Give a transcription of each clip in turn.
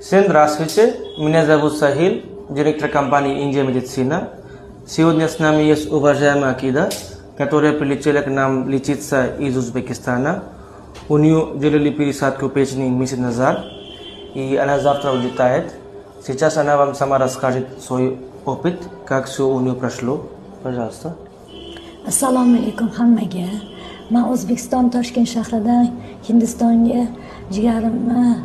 Всем здравствуйте, меня зовут Сахил, директор компании «Индия Медицина». Сегодня с нами есть уважаемая Акида, которая прилетела к нам лечиться из Узбекистана. У нее делали пересадку печени месяц назад, и она завтра улетает. Сейчас она вам сама расскажет свой опыт, как все у нее прошло. Пожалуйста. Assalomu alaykum hammaga. Man O'zbekiston, Toshkent shahridan Hindistonga jigarimni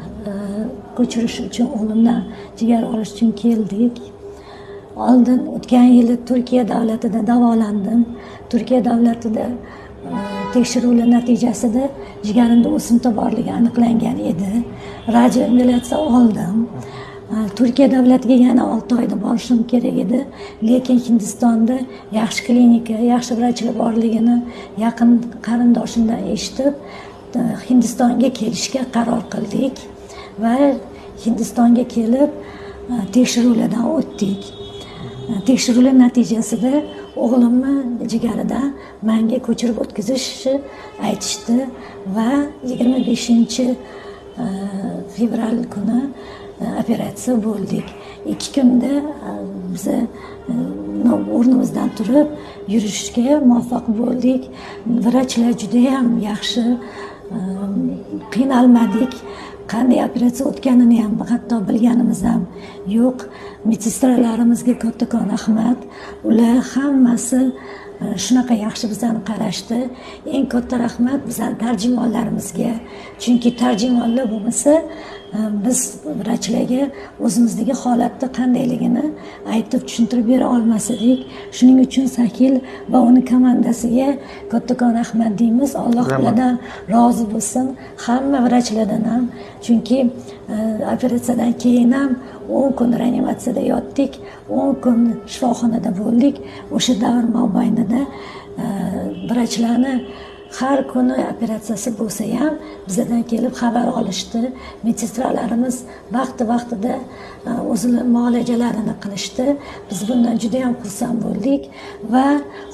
ko'chirish uchun, o'g'limdan jigar olish uchun keldik. Oldin o'tgan yili Turkiya davlatida davolandim. Turkiya davlatida tekshiruvlar natijasida jigarimda o'simta borligi aniqlangan edi. Radioembolyatsiya oldim. Turkiya davlatiga yana 6 oyda borishim kerak edi, lekin Hindistonda yaxshi klinika, yaxshi vrachlar borligini yaqin qarindoshimdan eshitib, Hindistonga kelishga qaror qildik va Hindistonga kelib tekshiruvlardan o'tdik. Tekshiruvlar natijasida o'g'limni jigaridan manga ko'chirib o'tkazishni aytishdi va 25 fevral kuni operatsiya bo'ldik. 2 kunda biza o'rnimizdan turib yurishga muvaffaq bo'ldik. Vrachlar judayam yaxshi, qiynalmadik, qanday operatsiya o'tganini ham hatto bilganimiz ham yo'q. Medsestralarimizga kattakon rahmat, ular hammasi shunaqa yaxshi bizani qarashdi. Eng katta rahmat bizani tarjimonlarimizga, chunki tarjimonlar bo'lmasa, biz vrachlarga o'zimizdagi holatni qandayligini aytib tushuntirib bera olmas edik. Shuning uchun Sahil va uni komandasiga kattakon rahmat deymiz. Alloh Rahmat. ulardan rozi bo'lsin, hamma vrachlardan ham, chunki operatsiyadan keyin ham 10 kun reanimatsiyada yotdik, 10 kun shifoxonada bo'ldik. O'sha davr mobaynida vrachlarni har kuni operatsiyasi bo'lsa ham, bizadan kelib xabar olishdi. Medsestralarimiz vaqti vaqtida o'zini muolajalarini qilishdi. Biz bundan juda yam xursand bo'ldik va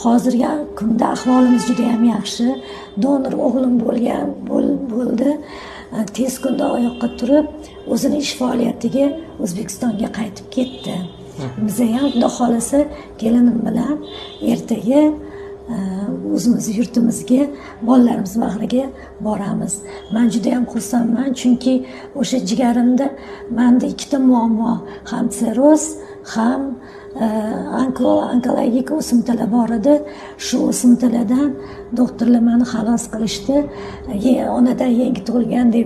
hozirgi kunda ahvolimiz juda yam yaxshi. Donor o'g'lim bo'lgan bo'ldi. Tez kunda oyoqqa turib, o'zini ish faoliyatiga O'zbekistonga qaytib ketdi. Biza ham, xudo xohlasa, kelinim bilan ertaga o'zimiz yurtimizga, bolalarimiz bag'riga boramiz. Man juda yam xursandman, chunki o'sha jigarimda manda ikkita muammo, ham sirroz, ham onkologik o'simtalar bor edi. Shu o'simtalardan doktorlar mani xalos qilishdi. Onadan yangi tug'ilgan deb.